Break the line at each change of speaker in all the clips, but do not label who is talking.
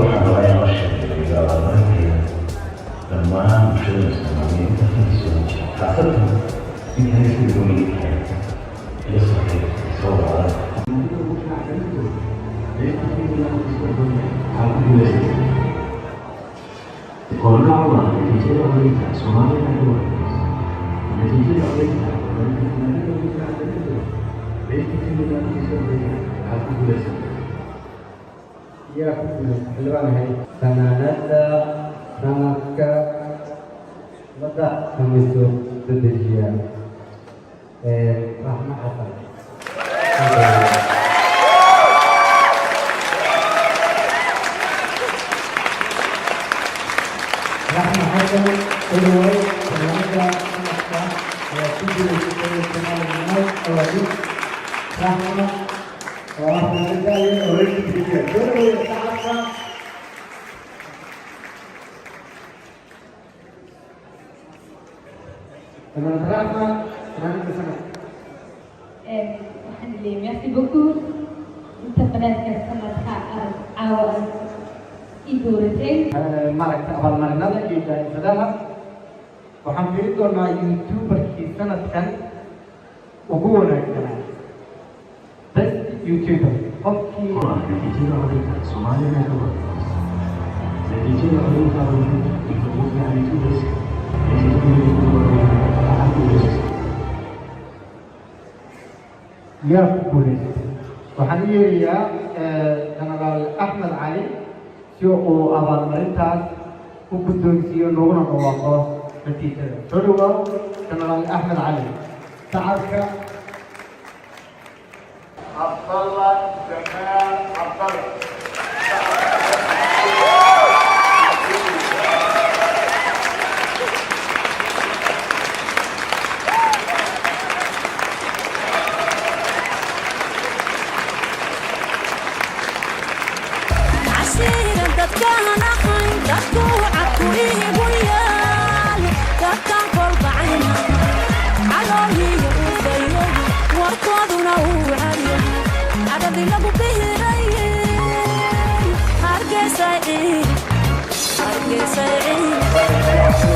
Waxaan rabaa inaan la sheekeeyo abaalmarinteeda dhammaan bulshada Soomaaliyeed inta fanka soo jira, khaasatan inta heesta gooniga ila soo soo wada. Waxaa ku guuleysatay Kororka natiijada codeynta Soomaalida Awards. Natiijada codeynta abaalmarinta fanaanada ugu fiican dhalinta heesta Finland kasoo horreeya, waxaa ku guuleysatay
Yaa ku guuleystay, xildhibaan ahayd fanaanada sanadka madax kamiso dedejiya? Raxmo Xasan. Raxmo Xasan Udaway, fanaanada sanadka ayaa ku guuleysatay Somali Night Award. Raxmo oo ah fanaanada oo reer Kenya. Soo dhaweeya shacabka. Fanaanada Raxma, fanaanada sanadka.
Waxaan leeyahay merci beaucoup inta fanaanka sanadka aad caawa aad ii doorateen.
Maaragta, abaalmarinada iyo jaa-isadaha waxaan fiiri doonaa youtuberkii sanadkan ugu wanaagsanaa, best youtuber, qofkii
Natiijada codeynta Somali Night Awards. Natiijada codeynta abaalmarinta inta ugu fiican YouTubers heesta Finland, waxaa ku guuleysatay
Yaa ku guuleystay? Waxaan u yeerayaa Genaraal Axmed Cali si uu abaalmarintaas u guddoonsiiyo, nooguna dhawaaqo natiijada. Soo dhawaaw, Genaraal Axmed Cali. Shacabka.
Cabdalla Jamaal Cabdalle.
Cashiiran dadkaan ahayn, dadku cabku iigu yaal, dadkan kolbacayna calooliyo ufayo, warkooduna uu cadyahay, cadhadi lagu bihiraye. Hargeysa ciil, Hargeysa ciil,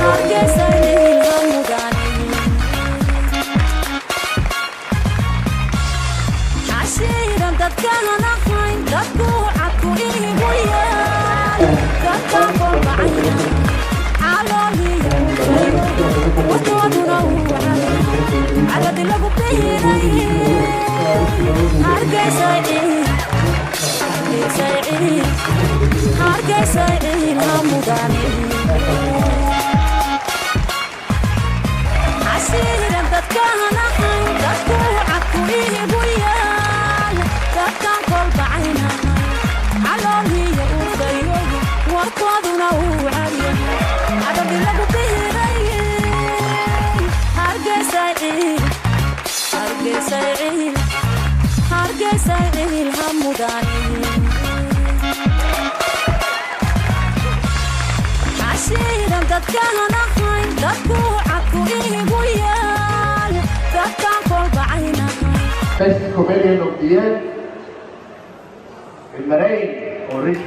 Hargeysa ciil ha mudane. Cashiiran dadkaan ahayn, dadku cabku iigu yaal, dadkan kolbacayna calooliyo ufayo, warkooduna uu cadyahay, cadhadi lagu bihiraye. Hargeysa ciil, Hargeysa ciil, Hargeysa ciil ha mudane. Cashiiran dadkaan ahayn, dadku cabku iigu yaal, dadkan kolbacayna calooliyo ufayo, warkooduna uu cadyahay, cadhadi lagu bihiraye. Hargeysa ciil, Hargeysa ciil, Hargeysa ciil ha mudane. Cashiiran dadkaan ahayn, dadku cabku iigu yaal, dadkan kolbacayna
Best Comedian of the Year, المراين already.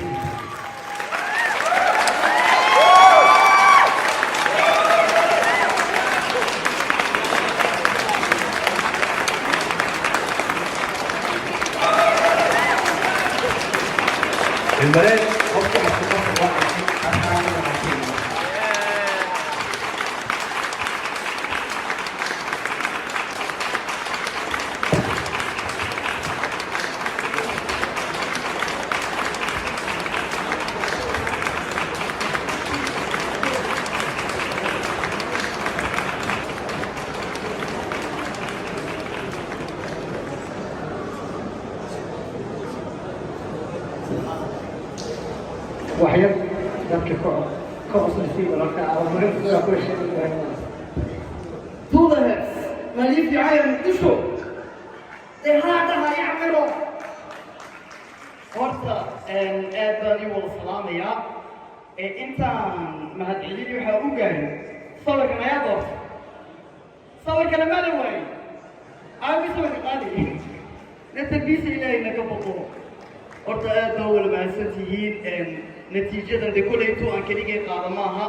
المراين qofka qofka.
Waxyar dadka ka cuslaysiin walaalka abaalmarinta sidaa ku heshay.
Duudahees maliif fiicaya Muqdisho dee haadhaha yacmiro. Horta aad baan ii wada salaamayaa. Ee intaan mahadcelin waxaa u gaarin, sawirkan ayaa doortay, sawirkana mala waayey aabi sawirka qaadi natarbiisa. Ilaahay naga boqo. Horta aad baa wada mahadsan tihiin. Natiijadan dee kolley intuu aan keligay qaada maaha.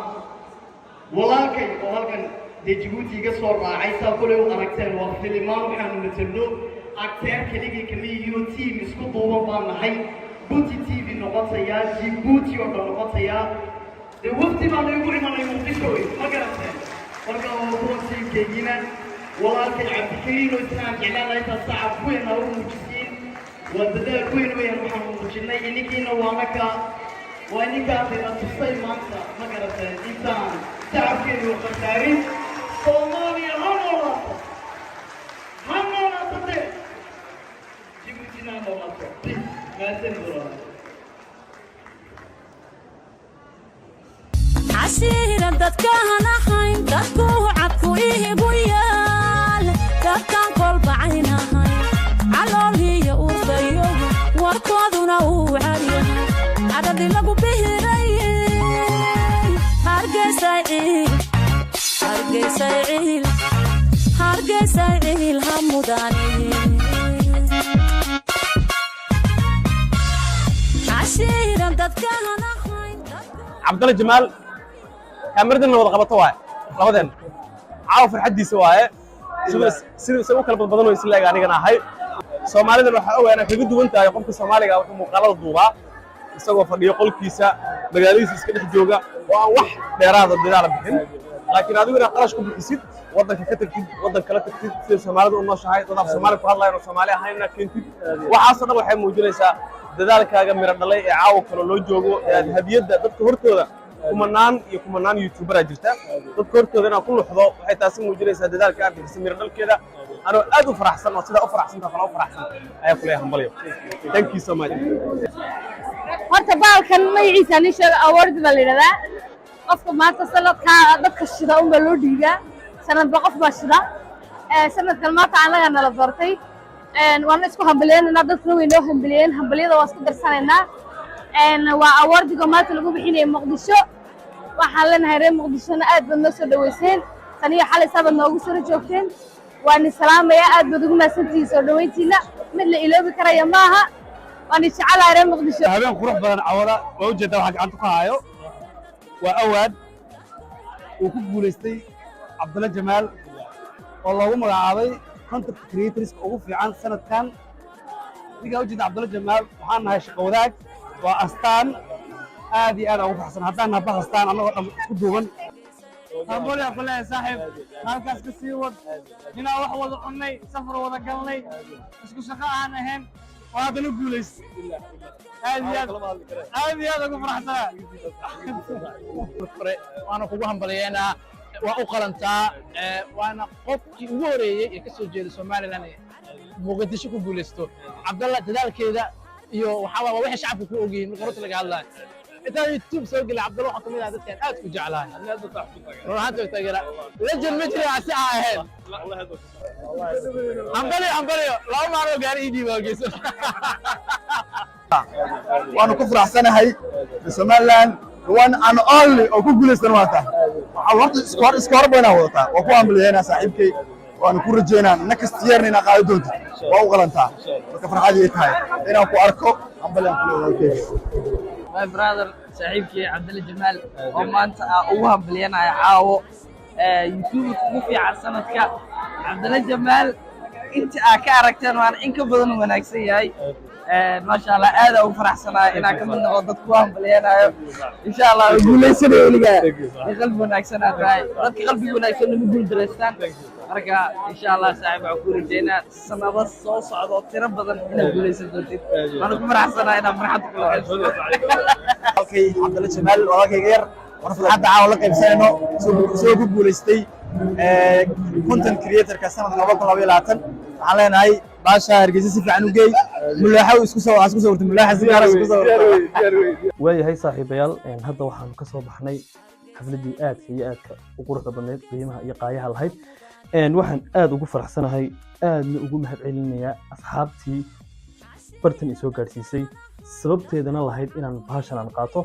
Walaalkay oo halkan dee Jabuuti iga soo raacay, saa kolley u aragteen, waa filimaan waxaanu matelno. Acteur keligay kama iyo team isku duuban baan nahay. Bunti TV noqotayaa, Jibuuti oo dhan noqotayaa. Dee wafdi baanu igu imanay Muqdisho wey, ma garateen? Marka waa kuwan teamkaygina, walaalkay Cabdikariin oo isna aan jeclaan lahay intaad sacab weyn aa u muujisiin. Waa dadaal weyn weeyaan waxaanu muujinay. Ininkiina waanaka waa ininkaasina tusay maanta, ma garateen? Intaan shacabkeenu khasaarin. Soomaaliya ha noolaato, ha noolaato de, Jibuutina ha noolaato. Please, mahadsanid walaal.
Cashiiran dadkaan ahayn, dadku cadku iigu yaal, dadkaan kolba caynahay, caloolhiyo urfayo, warkooduna uu cadyahay, cadhadhi lagu bihiray. Hargeysay ciil, Hargeysay ciil, Hargeysay ciil ha mudane. Cashiiran dadkaan ahayn.
Cabdalle Jamaal, kaamiradana wada qabato waaye labadeen. Caawa farxaddiisa waaye, sida isaga u kala badbadan oo isleeg anigana ahay. Soomaalidan waxaa ogaa inay kaga duwan tahay. Qofka Soomaaliga wuxuu muuqaalada duubaa isagoo fadhiyo qolkiisa, magaaladiisa iska dhex jooga oo aan wax dheeraada dadaala bixin. Laakiin adigu inaad qarash ku bixisid, waddanka ka tagtid, waddan kala tagtid, sida Soomaalida u nooshahay, dad af Soomaali ku hadlayan oo Soomaali ahayn inaad keentid, waxaasoo dhan waxay muujinaysaa dadaalkaaga miro dhalay ee caawa kale loo joogo ee aad hadiyadda dadka hortooda. Kumanaan iyo kumanaan YouTuberaa jirta, dadka hortooda inaad ku luxdo waxay taasi muujinaysaa dadaalka aad bixisay miro dhalkeeda. Anoo aad u faraxsan oo sidaa u faraxsanta kale u faraxsan ayaa kuleeyahay hambalyo. Thank you so much.
Horta baalkan magaciisa nin sheego, award baa la yidhahdaa. Qofka maanta sanadkaa dadka shida unbaa loo dhiibaa, sanadba qof baa shida. Sanadkan maanta annaga nala doortay, waana isku hambaliyeynaynaa, dadkuna way noo hambaliyeen, hambaliyada waa isku darsanaynaa. Waa awardiga maanta lagu bixinaya Muqdisho. Waxaan leenahay reer Muqdishona aad baad noo soo dhaweyseen, tan iyo xalay sabaad noogu soo joogteen. Waan salaamayaa, aad baad ugu mahadsantihiin soo dhaweyntiina, mid la iloobi karaya maaha. Waan jecelahay reer Muqdisho.
Habeen qurux badan cawada. Waa ujeedaa waxaa gacanta ku haayo waa award uu ku guulaystay Cabdulla Jamaal oo loogu magacaabay content creatorska ugu fiican sanadkan. Ninkaa ujeeda Cabdulla Jamaal, waxaan nahay shaqo wadaag, waa astaan. Aad iyo aad aan ugu faraxsan haddaan nahay astaan, annagoo dhan isku duuban.
Hambalyo ku leeyahay saaxiib, halkaas ka sii wad. Inaan wax wada cunnay, safar wada galnay, isku shaqo aan ahayn oo haddana guulays, aad iyo aad, aad iyo aad ugu faraxsanaa.
Waana kugu hambalyeynaa, waa u qalantaa, waana qofkii ugu horeeyey ee ka soo jeeda Somaliland ee Muqdisho ku guulaysto. Cabdalla dadaalkeeda iyo waxaa waa waxay shacabka ku ogyihiin marka runta laga hadlayo. Intaan YouTube soo gelay, Cabdalla waxaa kamid ah dadkaan aad ku jeclahay, run ahaantii way taageera. Legend ma jira si aan ahayn. Hambalyo, hambalyo. 2 maalin oo gaari ii dhiiba geyso.
Waanu ku faraxsanahay Somaliland, the one and only oo ku guulaysan waa tahay. Waxaa horta iskoor badanaa wadataa. Waa ku hambalyeynaa saaxiibkay, waanu ku rajeynaa next yearna inaad qaadi doontid. Waa u qalantaa. Marka farxad ii tahay inaan ku arko. Hambalyaan ku leeyahay.
My brother, saaxiibkii Cabdalla Jamaal oo maanta aan ugu hambalyanaya caawo YouTuber ugu fiican sanadka. Cabdalla Jamaal inta aad ka aragteen waana in ka badan wanaagsan yahay. Maasha Allah, aad aan ugu faraxsanahay inaan ka mid noqdo dadku hambalyanayo. Insha Allah waa guulaysanayo weligaa. Nin qalbi wanaagsan aad tahay, dadka qalbiga wanaagsan nagu guul daraystaan. Marka insha Allah saaxiib, waxaan ku rajeynaa sanado soo socda oo tiro badan inaad guulaysan doontid. Waana ku faraxsanahay inaan farxadda kula qaybsado.
Walaalkay Cabdalle Jamaal, walaalkayga yar, waan farxadda caawa la qaybsanayno isagoo ku guulaystay content creatorka sanadka 2022. Waxaan leenahay baasha Hargeysa si fiican u geey, mulaaxa isku soo isku sawirtay, mulaaxa si gaar ah isku sawirtay.
Waayahay saaxiibayaal, hadda waxaanu ka soo baxnay xafladdii aadka iyo aadka u quruxda badnayd, qiimaha iyo qaayaha lahayd. Waxaan aad ugu faraxsanahay, aadna ugu mahadcelinayaa asxaabtii bartan i soo gaadhsiisay, sababteedana lahayd inaan bahashan aan qaato.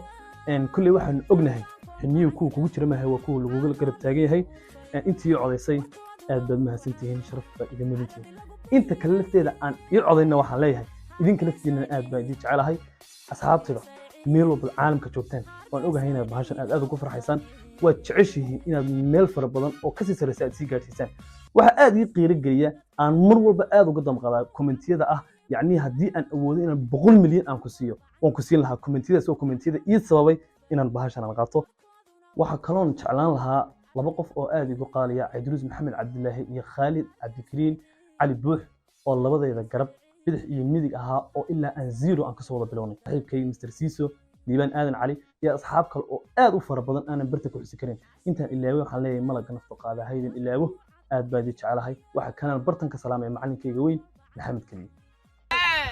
Kolley waxaanu ognahay xiniyuhu kuwa kugu jira maaha, waa kuwa laguga garab taagan yahay. Intii ii codaysay aad baad mahadsantihiin, sharaf baad iga mudantihiin. Inta kale lafteeda aan ii codayna waxaan leeyahay idinka laftiinana aad baan idin jecelahay, asxaabtida. Meel walba caalamka joogtaan, waan ogahay inaad bahashan aad aad ugu farxaysaan. Waad jeceshihiin inaad meel fara badan oo kasii sarreysa aad sii gaadhsiisaan. Waxaa aad ii qiiro geliya, aan mar walba aad uga damqadaa commentiyada ah, yacni haddii aan awoodo inaan 100 milyan aan ku siiyo, waan ku siin lahaa. Commentiyadaas oo commentiyada ii sababay inaan bahashan aan qaato. Waxaa kaloon jeclaan lahaa laba qof oo aad igu qaaliya, Cabdiruus Maxamed Cabdilaahi iyo Khaalid Cabdikariin Cali Buux, oo labadayda garab bidix iyo midig ahaa oo ilaa aan zero aan kasoo wada bilownay, saaxiibkay Mr Siiso, Liibaan Aadan Cali iyo asxaab kale oo aad u fara badan aanan barta ku xusi karin. Intaan ilaaway waxaan leeyahay malagga naftu qaada haydan ilaawo, aad baa idin jecelahay. Waxaa kanaan bartan ka salaamaya macalinkayga weyn, Maxamed Keliye.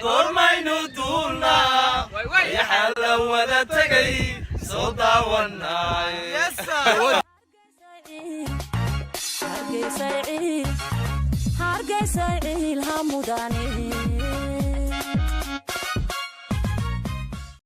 Goormaynu duulnaa, waxaa la wada tegay soo daawanay.
Hargeysay ciil, Hargeysay ciil ha mudane.